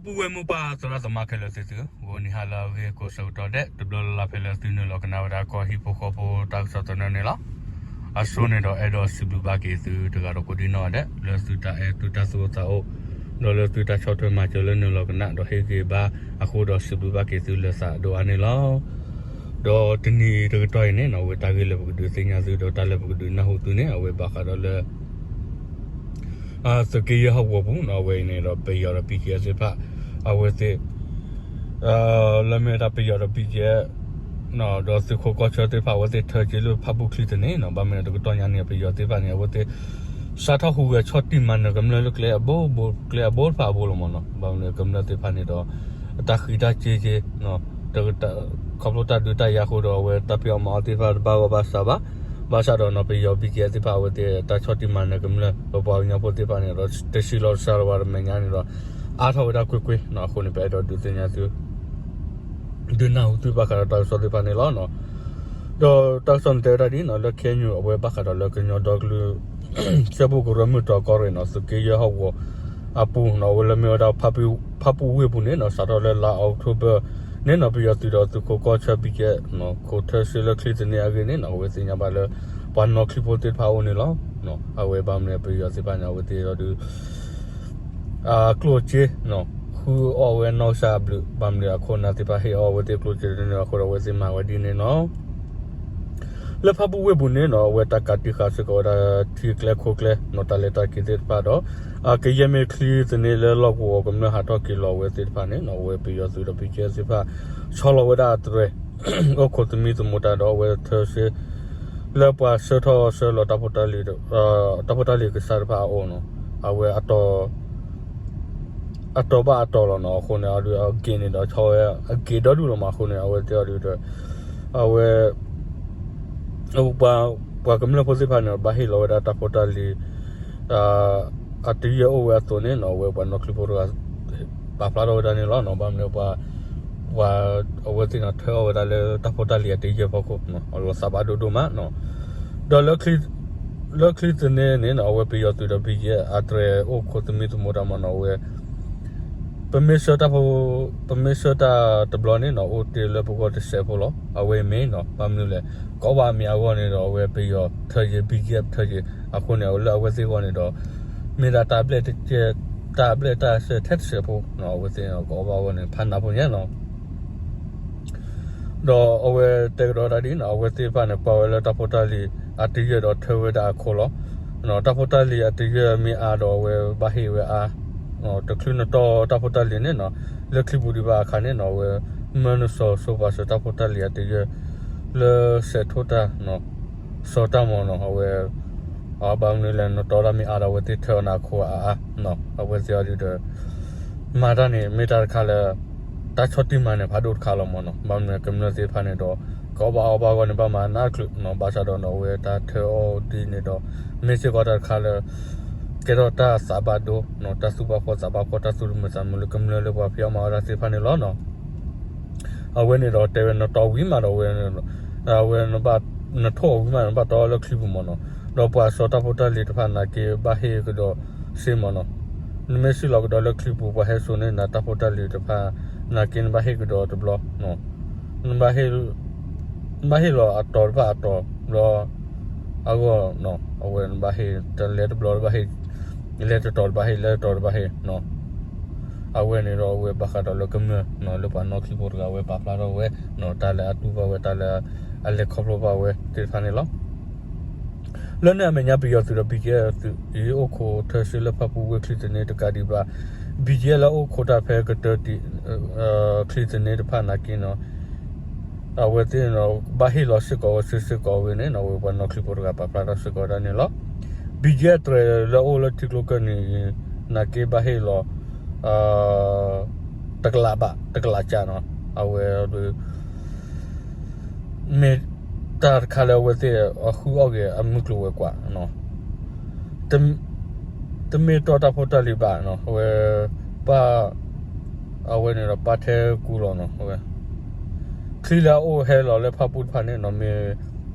ပုၢ်ဝဲၢ်မိၢ်ပၢ်သရၣ်သမါခဲလၢာ်သ့ၣ်သုဧၢ, ဂီၤနံၤဟါလၢအဂ့ၤကိးဆၢကတီၢ်ဒဲး တဘျီလၢ်လၢ်ဖဲလၢသုနုာ်လီၤကနၣ်ဝဲဒၣ်ကီၢ်ဟံၣ်ဖိဃီဖိတၢ်ကစီၣ်သနၢၣ်န့ၣ်လီၤ. အဆိန့ၣ်ဒီးအဲၣ်ဒိးစံးဘျုးဘၣ်က့ၤသုတဂၤဒီးကိးဒံနီၢ်ဂၤဒဲး လၢသုတၢ်အဲၣ်သုတၢ်သူၣ်အိၣ်သးအိၣ် ဒီးလၢသုတၢ်ဆီၣ်ထွဲမၤစၢၤလၢနုာ်လီၤကနၣ်ဒီးဟ့ၣ်ဂံၢ်ဘါအဃိဒီးစံးဘျုးဘၣ်က့ၤသုလၢသးဒိၣ်အါန့ၣ်လီၤ. ဒီးတနံၤတကတီၢ်အံၤန့ၣ်နီၢ် အဝဲတၢ်ဂ့ၢ်လၢပကဒုးသ့ၣ်ညါသုဒီးတၢ်လၢပကဒုးနၢ်ဟူသုန့ၣ် အဝဲဘၣ်ဃးဒီးလၢ သုးက့ယဲၢ်ဟီၣ်ကဝီၤပူၤနီၢ် အဝဲအံၤန့ၣ်ဒီးပယီၤဒီး ဘံၣ်ကဲ သ့ၣ်တဖၣ် အဝဲသ့ၣ် လၢမ့ၢ်ဝဲဒၣ်ပယီၤဒီး ဘံၣ်ကဲ ဒီးသုးခိးကီၢ်ဆၢသ့ၣ်တဖၣ် အဝဲသ့ၣ်ထၢက့ၤလၢဖၣ်ပူၣ်ချံသန့ၣ်နီၢ် ဘၣ်မနုၤတကတီၢ်ညါန့ၣ် ပယီၤသ့ၣ်တဖၣ်န့ၣ် အဝဲသ့ၣ် စးထီၣ်ဟူးဂဲၤဆီၣ်တံၢ်မၤနၢၤကမျၢၢ်လၢကျဲအဘိဘိ ကျဲအဘိတဖၣ်အဘိလီၤမ့ၢ်နီၢ် ဘၣ်မနုၤကမျၢၢ်သ့ၣ်တဖၣ်န့ၣ်ဒီး တၢ်ဃံးတၢ်စ့က့ၤ ခီဖျိတၢ်ဒုးတၢ်ယၤအဃိဒီး အဝဲတၢ်ဖံးအီၣ်မၤအီၣ်သ့ၣ်တဖၣ်တဘၣ်ဂီၢ်ဘၣ်စးဘၣ်, ဘၣ်ဆၣ်ဒီးနီၢ် ပယီၤ ဘံၣ်ကဲ သ့ၣ်တဖၣ် အဝဲသ့ၣ်တၢ်ဆီၣ်တံၢ်မၤနၢၤကမျၢၢ် ပပှၤကညီဖိသ့ၣ်တဖၣ်န့ၣ်ဒီး တဆံးလီၤတစှၤလီၤဘၣ်တမဲာ်ညါန့ၣ်ဒီး အါထီၣ်ဝဲဒၣ်ကွ့ၢ်ကွ့ၢ်နီၢ် အဃိန့ၣ် ပအဲၣ်ဒိးဒုးသ့ၣ်ညါသု ဒုးနၢ်ဟူသုဘၣ်ဃးဒီးတၢ်ကစီၣ်သ့ၣ်တဖၣ်န့ၣ်လီၤ. ဒီးတၢ်ကစီၣ်န့ၣ်တဲဝဲဒၣ်ဒ်နီၢ် လၢ ခ့ၣ်အဲၣ်ယူၣ် အဝဲဘၣ်ဃးဒီးလၢကညီဒီကလုာ် စဲဘူးကရၢမုၢ်တြီၤကီၢ်ရ့ၣ်နီၢ် သုးက့ယဲၢ်ဟီၣ်ကဝီၤအပူၤနီၢ် အဝဲလၢမ့ၢ်ဝဲဒၣ် ဖၣ်ပူၣ်ဝ့ၢ်ပူၤန့ၣ်နီၢ် စးထီၣ်လၢလါအီးကထိဘၢၣ်န့ၣ်နီၢ် ပယီၤသုးဒီးသုးခိးကီၢ်ဆၢ ဘံၣ်ကဲ ခိးထၢစ့လၢချံသန့အဂ့ၢ်န့ၣ်နီၢ် အဝဲသ့ၣ်ညါဘၣ်လၢ ပှၤနီၢ်ချံဖိသ့ၣ်တဖၣ်အအိၣ်န့ၣ်လီၤ. အဝဲဘၣ်မနုၤပယီၤသ့ၣ်တဖၣ်န့ၣ် အဝဲသ့ၣ်ဒီးဒုး အကျိၣ်စ့ ဃုအီၣ်ဝဲနီၢ်ကစၢ်အဘျုး ဘၣ်မနုၤအခိၣ်အနၢ်သ့ၣ်တဖၣ်ဟ့ၣ်အီၣ်ဝဲသ့ၣ်ကျိၣ်စ့န့ၣ်အဃိဒီး အဝဲသ့ၣ်မၤဝဲဒ်န့ၣ်နီၢ် လၢဖၣ်ပူၣ်ဝ့ၢ်ပူၤန့ၣ်နီၢ် အဝဲတၢ်ကးတံာ်ဃာ်စ့ၢ်ကီးဝဲဒၣ်ထံကျဲခိၣ်ကျဲနီၢ် တၢ်လဲၤတၢ်က့ၤသ့ၣ်တဖၣ်ဒီး အကယဲၢ်မ့ၢ်ချံသန့လၢလီၢ်ကဝီၤကမျၢၢ်ဟးထီၣ်က့ၤလီၤဝဲသ့ၣ်တဖၣ်န့ၣ်နီၢ် အဝဲပယီၤသုးဒီး ဘံၣ်ကဲ သ့ၣ်တဖၣ် ဆီလီၤဝဲဒၣ်အတြဲၤ အိၣ်ခိးသမံသမိးတၢ်ဒီးအဝဲထၢစ့ လၢပှၤဆှၢထီၣ်ဆှၢလီၤတၢ်ဖိတၢ်လံၤ တၢ်ဖိတၢ်လံၤကစၢ်တဖၣ်အအိၣ်နီၢ် အဝဲအတီၤ အတီၤဘၣ်အတီၤလီၤနီၢ် အဃိန့ၣ် အဒုးအက့ၤန့ၣ်ဒီး ဆီဝဲအက့ၤဒီဒူၣ်လီၤမး အဃိန့ၣ် အဝဲသ့ၣ်အီၤဒုးဒီး အဝဲ ပှၤကမျၢၢ်ဖိသ့ၣ်တဖၣ်န့ၣ်ဒီး ဘၣ်ဟ့ၣ်လီၤဝဲဒၣ်တၢ်ဖိတၢ်လံၤ အတယဲၢ်အိၣ်ဝဲအသိးန့ၣ်နီၢ် အဝဲပှၤနီၢ်ချံဖိတဂၤ ပာ်ဖျါထီၣ်ဝဲဒၣ်န့ၣ်လီၤ. ဘၣ်မနုၤပှၤ အဝဲသ့ၣ်န့ၣ်ထၢအီၣ်ဝဲဒၣ်လၢတၢ်ဖိတၢ်လံၤအတယဲၢ်ဖီခိၣ် အလီၤသးဘၣ်ဒိၣ်ဒိၣ်မးနီၢ် ဒီး လၢချံသန့န့ၣ်နီၢ် အဝဲပယီၤသုးဒီး ဘံၣ်ကဲ အတြဲၤအိၣ်ခိးသမံသမိးတၢ်မးနီၢ် အဝဲ ပမ့ၢ်ဆှၢတၢ်ဖိ ပမ့ၢ်ဆှၢတၢ်တဘျီန့ၣ်နီၢ် အိၣ်တ့ၢ်လၢပဂီၢ်တစဲးဖိလီၤ. အဝဲအံၤမ့ၢ်နီၢ် ဘၣ်မနုၤလဲၣ် ကအီၣ်ဘၣ်အမံၤအဂီၢ်န့ၣ်ဒီး အဝဲပယီၤထၢယံၤ ဘံၣ်ကဲထၢယံၤ အဃိန့ၣ် လၢအဝဲသ့ၣ်အဂီၢ်န့ၣ်ဒီး မ့ၢ်ဒၣ်တၢ်ဘျဲၣ်တကဲ တၢ်ဘျဲၣ်တၢ်စဲးထဲတစဲးဖိနီၢ် အဝဲသ့ၣ်န့ၣ် ကအီၣ်ဘၣ်အဂီၢ်န့ၣ် ဖးနးဖိညါနီၢ် ဒီးအဝဲတဲကဒီးဝဲဒၣ်ဒ်နီၢ် အဝဲသ့ၣ်တဖၣ်န့ၣ် ကွၢ်ဝဲလၢတၢ်ဖိတၢ်လံၤအတယဲၢ်ဒီးထၢဝဲဒၣ်အခိၣ်လီၤ. တၢ်ဖိတၢ်လံၤအတယဲၢ်မ့ၢ်အါဒီးအဝဲဘၣ်ဟ့ၣ်ဝဲအါ တချုးနတီၢ်တၢ်ဖိတၢ်လံၤန့ၣ်နီၢ် လၢချံပူၤဒံးဘၣ်အခါန့ၣ်နီၢ် အဝဲ မၢနစီၤစိပၤစၢၤတၢ်ဖိတၢ်လံၤအတယဲၢ် လၢစဲးထိတၢ် စီၤတၢ်မီၤနီၢ် အဝဲ ဘၣ်မနုၤလဲၣ် နတီၢ်တၢ်မ့ၢ်အါဒီးအဝဲသ့ၣ်ထၢအီၤန့ၣ်အခိၣ်အါအါ အဝဲသ့ၣ်အီၤဒုးဒီး မၤတၢ်န့ၣ် မ့ၢ်တၢ်တခါလၢ တၢ်ဆီၣ်တံၢ်မၤနၢၤဖးဒိၣ်တခါလီၤမးနီၤ. ဘၣ်မနုၤကမျၢၢ်သ့ၣ်တဖၣ်န့ၣ်ဒီး ကအီၣ်ဘၣ်အီဘၣ်အဂီၢ်န့ၣ် ဘၣ်မၤနးတချုးနီၤ. ဘၣ်ဆၣ်ဒီးနီၤ အဝဲတၢ်ထၢအီၤဒ်န့ၣ်ဒီး မ့ၢ်စ့ၢ်ကီးတၢ်တခါလၢ ကဲထီၣ်တၢ်သးဘၣ်ဒိနီၤ, တၢ်သူၣ်ဘၣ်ဖှီၣ်သးဘၣ်ဖှီၣ် တၢ်သူၣ်တမုာ်သးမုာ်လၢကမျၢၢ်လၢပှၤဖံးအီၣ်မၤအီၣ်တၢ်သ့ၣ်တဖၣ်န့ၣ်လီၤနီၤ. အဝဲန့ၣ်ဒီးတဲဝဲနတီၢ်ဝံၤမးဒီးဝဲ အဝဲနဘၣ် နထိၣ်အီၤဝံၤမး နဘၣ်တီၢ်အီၤလၢချံပူၤမးနီၤ. ဒီးပှၤစီၤတၢ်ဖိတၢ်လံၤတဖၣ်နာ်က့ဘၣ်ဟ့ၣ်ကဒီးစ့မးနီၤ. နမ့ၢ်စံၣ်လီၤကဒီးလၢချံပူၤ ပှၤဟဲစိာ်န့ၢ်နၤတၢ်ဖိတၢ်လံၤတဖၣ် နာ်က့နဘၣ်ဟ့ၣ်ကဒီးတဘျီ နဘၣ်ဟ့ၣ် နဘၣ်ဟ့ၣ်လီၤအတီၤတဖၣ်အတီၤဘျီ အဂီၢ်နီၤ. အဝဲနဘၣ်ဟ့ၣ်တလဲတဘျီတဘၣ်ဟ့ၣ် လဲတတီၤတဘၣ်ဟ့ၣ် လဲတတီၤတဘၣ်ဟ့ၣ်နီၤ. အဝဲန့ၣ်ဒီးအဝဲဘၣ်ဃးဒီးလၢကမျၢၢ်နီၤ လၢပှၤနီၢ်ချံဖိတဂၤအဝဲပာ်ဖျါထီၣ်ဝဲနီၤ တၢ်လၢအတူၢ်ဘၣ်ဝဲ တၢ်လၢအလဲၤခီဖျိဘၣ်ဝဲသ့ၣ်တဖၣ်န့ၣ်လီၤ. လၢန့ၣ်အမဲာ်ညါ ပယီၤသုးဒီး ဘံၣ်ကဲသုးအံၤ အိၣ်ခိးထၢစ့လၢဖၣ်ပူၣ်ဝ့ၢ်ချံသန့တကးဒံးဘၣ် ဘံၣ်ကဲလၢအိၣ်ခိးတၢ်ဖဲကတၢၢ်တံာ် ချံသန့တဖၣ်နာ်က့နီၤ အဝဲသ့ၣ်န့ၣ်ဒီး ဘၣ်ဟ့ၣ်လီၤစ့ၢ်ကီးဝဲစ့ၢ်စ့ၢ်ကီးဝဲန့ၣ်နီၤ အဝဲပှၤနီၢ်ချံဖိတဂၤပာ်ဖျါထီၣ်စ့ၢ်ကီးဒၣ်န့ၣ်လီၤ. ဘံၣ်ကဲတြဲၤလၢအိၣ်လၢထံကျိကၢၢ်နံၤအံၤ နာ်က့ဘၣ်ဟ့ၣ်လီၤ တကလးဘး တကလးကၠးနီၤ အဝဲ မ့ၢ်တၢ်တခါလၢအဝဲသ့ၣ်အဃုအီၣ်က့ၤအမုၢ်ကျိၤဝဲၤကွာ်နီၤ တမ့ၢ်တီၢ်တၢ်ဖိတၢ်လံၤဘၣ်နီၤ အဝဲ ပၢ် အဝဲန့ၣ်ဒီးပၢ်ထဲကူလီၤနီၤ အဝဲ ချံလၢအအိၣ်ဟဲလီၤလၢဖၣ်ပူၣ်တဖၣ်န့ၣ်နီၤ မ့ၢ်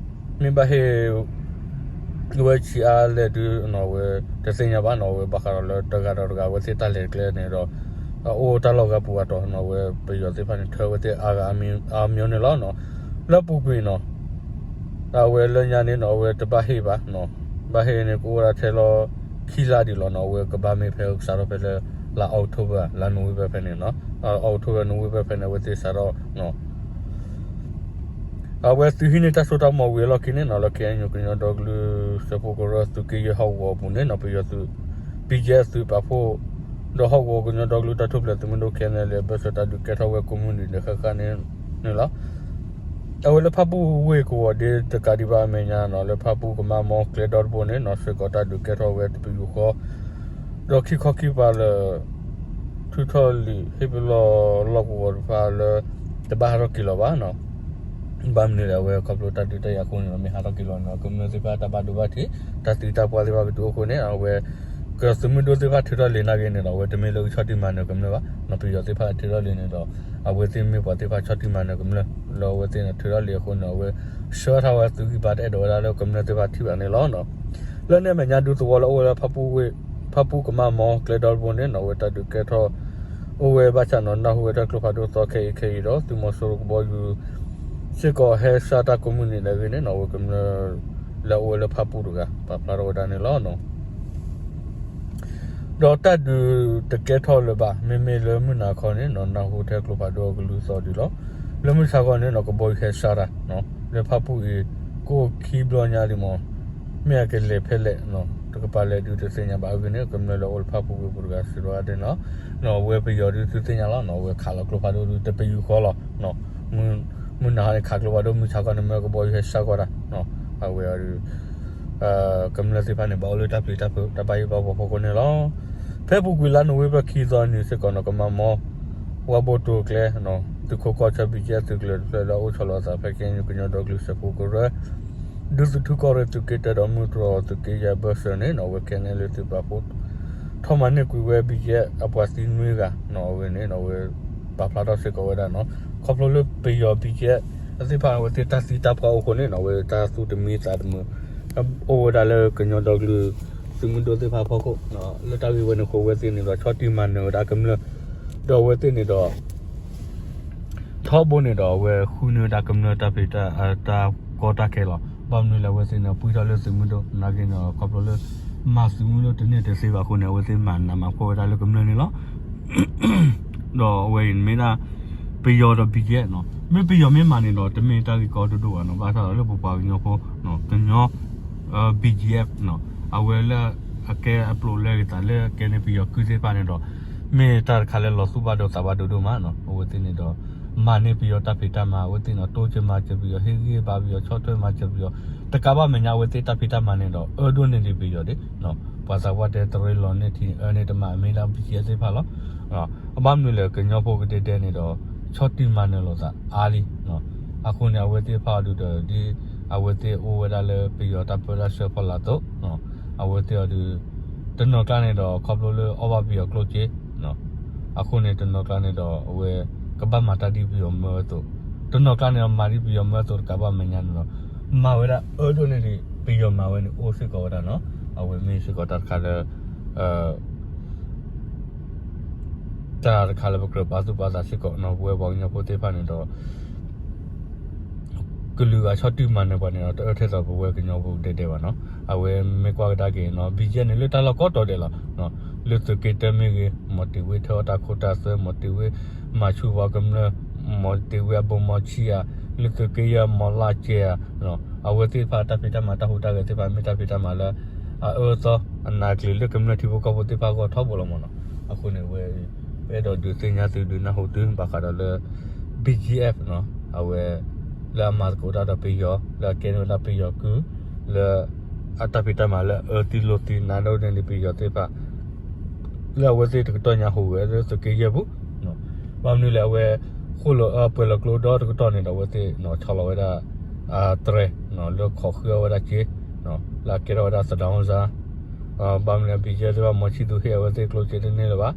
မ့ၢ်ဘၣ်ဟ့ၣ် ဝဲဆံးအါလဲၣ်ဒုးနီၤ အဝဲတသ့ၣ်ညါဘၣ်နီၤ အဝဲဘၣ်ဃးဒီးလၢတဂၤဒီးတဂၤအဝဲသ့ၣ်တၢ်လဲၤကျဲန့ၣ်ဒီး အအိၣ်တၢ်လီၢ်ဂၤပူၤအတီၢ်နီၤ အဝဲပယီၤသ့ၣ်တဖၣ်န့ၣ် ထၢဝဲသ့ၣ်အါဂၤအါမံၤန့ၣ်လီၤ. လၢအပူၤကွံာ်နီၤ အဝဲလၢညါန့ၣ်နီၤ အဝဲတဘၣ်ဟ့ၣ်ဘၣ်နီၤ, ဘၣ်ဟ့ၣ်န့ၣ် ကအိၣ်ဝဲဒၣ်ထဲလီၤခံလါဒံးလီၤနီၤ, အဝဲကဘၣ်မ့ၢ်ဖဲစးထီၣ်ဖဲလၢ လါ October လါ November ဖဲန့ၣ်နီၤ, October November ဖဲန့ၣ် အဝဲသ့ၣ်စးထီၣ် အဝဲသုးဟံးန့ၢ်တၢ်စိတၢ်ကမီၤဝံၤအလီၢ်ခံန့ၣ်နီၤ လၢ KNU ကညီဒီကလုာ်စၢဖှိၣ်ကရၢသုးက့ယဲၢ်ဟီၣ်ကဝီၤအပူၤန့ၣ်နီၤ ပယီၤသုး BGF သုးပာ်ဖှိၣ် ဒီးဟီၣ်ကဝီၤကညီဒီကလုာ်တၢ်ထူၣ်ဖျဲးသုးမုၢ်ဒိၣ် ခဲန့ၣ်လၢ ဘၢၣ်စၢၤတၢ်ဒုးကဲထီၣ်ဝဲကိးမုၢ်နံၤန့ၣ် ဃၣ်ဃၣ်န့ၣ်လီၤ. အဝဲလၢဖၣ်ပူၣ်ဝ့ၢ်ကဝီၤဒ့တကးဒံးဘၣ်အမဲာ်ညါနီၤ လၢဖၣ်ပူၣ်ကမါမီကျဲဒီတဘိန့ၣ်နီၤ စ့ၢ်ကီးတၢ်ဒုးကဲထီၣ်ဝဲတပယူာ်ဃီ ဒီးခံခီခံပၤလၢ ထုးထီၣ်လံာ်ဟ့ၣ်ပလီၢ်လီၢ်ကဝီၤတဖၣ်လၢ တဘၣ်ဟးထီၣ်က့ၤလီၤဘၣ်နီၤ. ဘၣ်မနုၤလဲၣ် အဝဲခီဖျိတၢ်ဒုးတၢ်ယၤအဃိန့ၣ်ဒီး မ့ၢ်ဟးထီၣ်က့ၤလီၤန့ၣ်ဒီး ကမျၢၢ်သ့ၣ်တဖၣ်တၢ်ဘၣ်ဒိဘၣ်ထံး တၢ်သံတၢ်ပှၢ်သ့ၣ်တဖၣ်ကတုၤအိၣ်အဃိန့ၣ် အဝဲ ကသုးမုၢ်ဒိၣ်သ့ၣ်တဖၣ်ထုးထီၣ်လံာ်နာ်က့န့ၣ်ဒီး အဝဲတမ့ၢ်လၢကဆီၣ်တံၢ်မၤနၢၤကမျၢၢ်ဘၣ်နီၤ. ပယီၤသ့ၣ်တဖၣ်ထုးထီၣ်လံာ်န့ၣ်ဒီး အဝဲသ့ၣ်မ့ၢ်ပှၤသ့ၣ်တဖၣ်ဆီၣ်တံၢ်မၤနၢၤကမျၢၢ် လၢအဝဲသ့ၣ်န့ၣ်ထုးထီၣ်လံာ်အဃိန့ၣ် အဝဲဆှၢထီၣ်ဝဲသုးဂံၢ်ဘါတအဲၣ်ဒိးဝဲဒၣ်လၢကမျၢၢ်သ့ၣ်တဖၣ်ထံၣ်ဘၣ်န့ၣ်လီၤ. လၢန့ၣ်အမဲာ်ညါဒူသဝီလၢအအိၣ်ဝဲဒၣ် ဖၣ်ပူၣ်ကမါမီကျဲဒီတဘိန့ၣ်နီၤ အဝဲတၢ်ဒုးကဲထီၣ် အိၣ်ဝဲဘၣ်ဆၣ်နီၤ နၢ်ဟူဝဲတၢ်ကျိဖးဒိၣ်သီခဲအံၤခဲအံၤဒီး သုးမီၤစိရိၤကဘီယူၤ စ့ၢ်ကီးဟဲစှၤတၢ်ကိးမုၢ်နံၤဒဲးအဂ့ၢ်န့ၣ်နီၤ အဝဲကမျၢၢ်လၢအအိၣ်ဝဲလၢဖၣ်ပူၣ်တဂၤ ပာ်ဖျါထီၣ်ဝဲဒၣ်န့ၣ်လီၤ. ဒီးတၢ်ဒုးတကဲထီၣ်လၢၤဘၣ် မ့မ့ၢ်လၢမုၢ်နၤခီန့ၣ်နီၤ နၢ်ဟူထဲကျိဖးဒိၣ်အကလုၢ်သီၣ်ဒံးလီၤ. လၢမုၢ်ဆါခီန့ၣ်နီၤ ကဘီယူၤဟဲစှၤတၢ် လၢဖၣ်ပူၣ်အံၤ ကအိၣ်ခံဘျီညါလံမး မ့ၢ်အကလဲၤဖဲလဲၣ် တကပၤလဲၣ်ဒုးတသ့ၣ်ညါဘၣ်အဂ့ၢ်န့ၣ် ကမျၢၢ်လၢအိၣ်လၢဖၣ်ပူၣ်ဝ့ၢ်ပူၤတဂၤစံးဝဲဒၣ်နီၤ. အဝဲပယီၤဒုးသုသ့ၣ်ညါလီၤနီၤ အဝဲခးလီၤကျိဖးဒိၣ်ဒုးတပယူာ်ဃီလီၤ. မုၢ်နၤခီန့ၣ် ခးကျိဖးဒိၣ် မုၢ်ဆါခီန့ၣ် မ့ၢ်ကဘီယူၤဟဲစှၤကီးတၢ် အဝဲ ကမျၢၢ်သ့ၣ်တဖၣ်န့ၣ် ဘၣ်အိၣ်လၢတၢ်ပျံၤတၢ်ဖုးတၢ်ဘၣ်ယိၣ်ဘၣ်ဘှီအဖီခိၣ်န့ၣ်လီၤ. ဖဲပူၤကွံာ်လါနိၣ်ဝ့ဘၢၣ်ခံသီနံၤစ့ၢ်ကီးနီၤ ကမါမီ ဝါဘိတိၤကျဲ သုးခိးကီၢ်ဆၢ BGF သုးကလၢၤတဖျၢၣ်လၢအအိၣ်ဆီလီၤအသးဖဲ KNU ကညီဒီကလုာ်စၢဖှိၣ်ကရၢ ဒူသထူကီၢ်ရ့ၣ်သုးက့တၢဒီးမုၢ်တြီၤ သုးက့ယဲၢ်ဘၢၣ်စၢၤန့ၣ်နီၤ အဝဲ KNLA သုးပာ်ဖှိၣ် ထီၣ်မၤန့ၢ်ကွံာ်ဝဲ BGF အပှၤသံနွံဂၤနီၤ အဝဲန့ၣ်နီၤ အဝဲ ပာ်ဖျါထီၣ်စ့ၢ်ကီးဝဲဒၣ်နီၤ ခီဖျိလၢပယီၤ BGF သ့ၣ်တဖၣ်အဝဲသ့ၣ်တၢ်သံတၢ်ပှၢ်အိၣ်အဃိန့ၣ်နီၤ အဝဲတၢ်သူၣ်တမံသးတမုာ် အိၣ်ဝဲဒၣ်လၢကညီဒီကလုာ် သုးမုၢ်ဒိၣ်သ့ၣ်တဖၣ်အဖီခိၣ် လၢတၢ်ဂ့ၢ်ဝဲန့ၣ်အဃိ အဝဲသ့ၣ်န့ၣ်ဒီးဆီၣ်တံၢ်မၤနၢၤဝဲဒၣ်ကမျၢၢ် ဒီးအဝဲသ့ၣ်န့ၣ်ဒီး ထီဘိန့ၣ်ဒီး အဝဲဃုန့ၢ်ဝဲဒၣ်ကမျၢၢ်တၢ်ဖံးတၢ် တၢ်ကီတၢ်ခဲလီၤ. ဘၣ်မနုၤလဲၣ် အဝဲသ့ၣ်န့ၣ် ပှံၢ်ထီၣ်လၢသုးမုၢ်ဒိၣ်နာ်က့န့ၣ် ခီဖျိလၢ မၤသုးမုၢ်ဒိၣ်တန့ၢ်တသ့ဘၣ်အဃိန့ၣ် အဝဲသ့ၣ်မၤနးမၤဖှီၣ်ဝဲဒၣ်လၢကမျၢၢ်န့ၣ်လီၤ. ဒီးအဝဲအံၤမ့ၢ်ဒၣ် ပယီၤဒီး BGF နီၤ မ့ၢ်ပယီၤမ့ၢ်မၤန့ၣ်ဒီး တမ့ၢ်တၢ်ဂ့ၢ်ကီဒိၣ်ဒိၣ်ဘၣ်နီၤ ဘၣ်ဆၣ်ဒီးလၢပပှၤကညီဖိ ကညီ BGF နီၤ အဝဲလၢအကဲအပျိးလၢအဂ့ၤသးလၢအကဲန့ၣ်ပယီၤကုသ့ၣ်တဖၣ်န့ၣ်ဒီး မ့ၢ်တၢ်တခါလၢလီၤသူၣ်ဘၣ်ဒိသးဘၣ်ဒိဒိၣ်မးနီၤ အဝဲသ့ၣ်န့ၣ်ဒီး မၤန့ၢ်ပယီၤတၢ်ဖံးတၢ်မၤ အဝဲသ့ၣ်န့ၣ် တိစၢၤမၤစၢၤပယီၤ ဟ့ၣ်ဂံၢ်ဘါပယီၤ ဆီၣ်ထွဲမၤစၢၤပယီၤ တကးဘၣ်မဲာ်ညါအဝဲသ့ၣ်တၢ်ဖံးတၢ်မၤန့ၣ်ဒီး အၢဒိၣ်န့ၢ်ဒံးပယီၤဒံး ပှၤသးပှၢ်တဲတရ့လီၤန့ၢ်ထံန့ၣ် အၢန့ၢ်တမံၤ အမ့ၢ်ဒၣ် BGF သ့ၣ်တဖၣ်လီၤ. အဘၣ်မနုၤလဲၣ် ကညီဖိကဒဲဒဲန့ၣ်ဒီး ဆီၣ်တံၢ်မၤနၢၤလိာ်သးအါလံ အဃိန့ၣ် အဝဲသ့ၣ်တဖၣ်အီၤဒုးဒီး ဒ်အဝဲသ့ၣ်အိၣ်ဝဲဒၣ်လၢပယီၤတၢ်ပၢတၢ်ဆှၢဖီလာ်အသိး အဝဲသ့ၣ်အီၤဒုး တနီၤကျါန့ၣ်ဒီး ခီဖျိလၢအီၣ်ဘၣ်ပယီၤကျိၣ်စ့ အဃိန့ၣ် တနီၤကျါန့ၣ်ဒီး အဝဲကဘၣ်မၤတၢ်ဒ်ပယီၤမၢအသိး တနီၤကျါန့ၣ်ဒီး မၤဒ်ပယီၤမၢအသိးတကးဘၣ်မဲာ်ညါန့ၣ်ဒီး မၤဝဲဒၣ်အၢဒိၣ်န့ၢ်ဒံး ပယီၤမၤဝဲန့ၣ်အိၣ်စ့ၢ်ကီးဝဲဒၣ်နီၤ အဝဲမ့ၢ်စ့ၢ်ကီးတၢ်တခါလၢ တၢ်တခါလၢပကြၢးပာ်သူၣ်ပာ်သးစ့ၢ်ကီးနီၤ ပဝဲပှၤကညီဖိသ့ၣ်တဖၣ်န့ၣ်ဒီး ကလုာ်ဂၤဆီၣ်တံၢ်မၤနၢၤပှၤန့ၣ်ဒီး တအၢထဲသိးပဝဲကညီဖိဒဲဒဲဘၣ်နီၤ အဝဲမ့ၢ်ကွၢ်ကဒါက့ၤနီၤ BGF န့ၣ် လၢတၢ်လီၢ်ကိးတီၤဒဲးလီၤ လၢသုးက့တၢမ့ၢ်ဂ့ၤ မီၤတ့ၤဝ့ထၢအီၣ်တၢ်ခိတၢ်သွဲ မီၤတ့ၤဝ့မၤဆူၣ်ပှၤကမျၢၢ် မီၤတ့ၤဝ့အဘိမီၤဆံးဧါ လၢသုးက့ယဲၢ်မီၤလၢ်ကဲဧါ အဝဲသ့ၣ်တဖၣ်တၢ်ဖံးတၢ်မၤတၢ်ဟူးတၢ်ဂဲၤသ့ၣ်တဖၣ် မ့ၢ်တၢ်ဖံးတၢ်မၤလၢ အအၢအသီ အနးအကျံၤလၢကမျၢၢ်ထံဖိကီၢ်ဖိသ့ၣ်တဖၣ်အဂီၢ်ထီဘိလီၤမးနီၤ အဃိန့ၣ်ဝဲ ပအဲၣ်ဒိးဒုးသ့ၣ်ညါသုဒုးနၢ်ဟူသုဘၣ်ဃးဒီးလၢ BGF နီၤ အဝဲ လၢအမၤသကိးတၢ်ဒီးပယီၤ လၢအကဲန့ၢ်ဝဲဒၣ်ပယီၤကု လၢ အတၢ်ဖံးတၢ်မၤလၢအအၢသံလိာ်သံနးဒိၣ်န့ၢ်ဒံးပယီၤသ့ၣ်တဖၣ် လၢအဝဲသ့ၣ်တကတီၢ်ညါဟူးဂဲၤလၢသုးက့ယဲၢ်ပူၤ ဘၣ်မနုၤလဲၣ် အဝဲ ဃိၣ်လီၤအၢပှဲၤလီၤကျိဒီတကတီၢ်န့ၣ်ဒီး အဝဲသ့ၣ်ဆီၣ်လီၤဝဲဒၣ် တြဲၤ လၢခိးဃုအီၣ်ဝဲဒၣ်စ့ လၢအကဲထီၣ်ဝဲဒၣ်သဒၢအီၣ်စါ ဘၣ်မနုၤလဲၣ် BGF သ့ၣ်တဖၣ် မီၤဆံၣ်သူးဟ့ၣ်အဝဲသ့ၣ်ကျိၣ်စ့တန့ၢ်လၢၤဘၣ်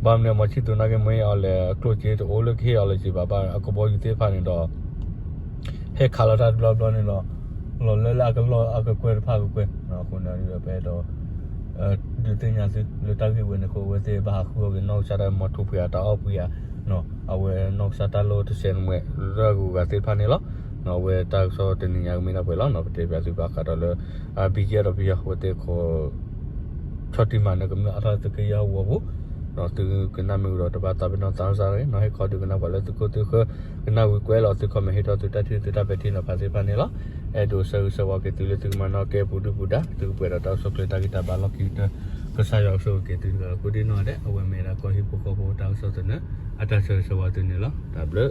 ဘၣ်မနုၤလဲၣ် မီၤဆံၣ်သူးနာ်က့ မ့ၢ်အီၤလဲၣ် အကျိၣ်စ့တအိၣ်လၢကဟ့ၣ်အီၤလၢၤက့ၤဘၣ် ဘၣ်အကဘီယူၤသ့ၣ်တဖၣ်န့ၣ်ဒီး ဟဲခးလီၤတၢ်တဘျီဘျီန့ၣ်လီၤ လီၤလၢလၢအကလီၢ်အကကွဲၢ်တဖၣ်ကကွဲၢ် အဃိန့ၣ်ပအဲၣ်ဒိး ဒုးသ့ၣ်ညါသုလၢတၢ်ဂ့ၢ်ဝဲန့ၣ်အဃိ အဝဲသ့ၣ်ဘၣ်ဟးဃုအီၣ်က့ၤနီၢ်ကစၢ်တၢ်မီထိဖှံဧါ တၢ်အီၣ်ဖှံဧါ, အဝဲနီၢ်ကစၢ်တၢ်လိၣ်တစဲးနမှဲလၢအဂုၤအဂၤသ့ၣ်တဖၣ်န့ၣ်လီၤ. အဝဲတၢ်ကစီၣ်တနံၤညါကမ့ၢ်ဒၣ်ပှဲၤလီၤ. ပတဲပၠးသုဘၣ်ဃးဒီးလၢ ဘံကဲဒီးပယီၤ အဝဲသ့ၣ်ခိး ဆီၣ်တံၢ်မၤနၢၤကမျၢၢ်အါထီၣ်သုးက့ယဲၢ်ဟီၣ်ကဝီၤပူၤ, သုကနၣ်မ့ၢ်ဝံၤဒီးတဘၣ်သးပ့ၤနီၣ်သးစၢ်တဂ့ၤနီၤ, ဟ့ၣ်ခီဒုးကနၣ်ပှၤလၢသုခိၣ်သုဃၢၤ, ကနၣ်ဝံၤကွဲးလီၤသု comment ဟ့ၣ်ထီၣ်သုတၢ်ထံၣ်သုတၢ်ပဲာ်ထံနီၤဖးသ့ၣ်တဖၣ်န့ၣ်လီၤ. အဲၣ်ဒိးဆၢဂ့ၤဆၢဝါက့ၤသုလၢသုကမၤနီၣ်ကဲပူၤဒုၣ်ပူၤဒါ, သုကပှဲၤဒီးတၢ်ကစီၣ်ကျဲၤတၢ်ဂံၢ်တၢ်ဘါလီၢ်ခံကတၢၢ်, ကစၢ်ယွၤကဆိၣ်ဂ့ၤက့ၤသုတဂၤကိးဒံနီၢ်ဒဲး, အဝဲမ့ၢ်ဒၣ်ကီၢ်ဟံၣ်ဖိဃီဖိတၢ်ကစီၣ်သနၢၣ် အတၢ်ဆၢဂ့ၤဆၢဝါသုန့ၣ်လီၤ. တၢ်ဘျုး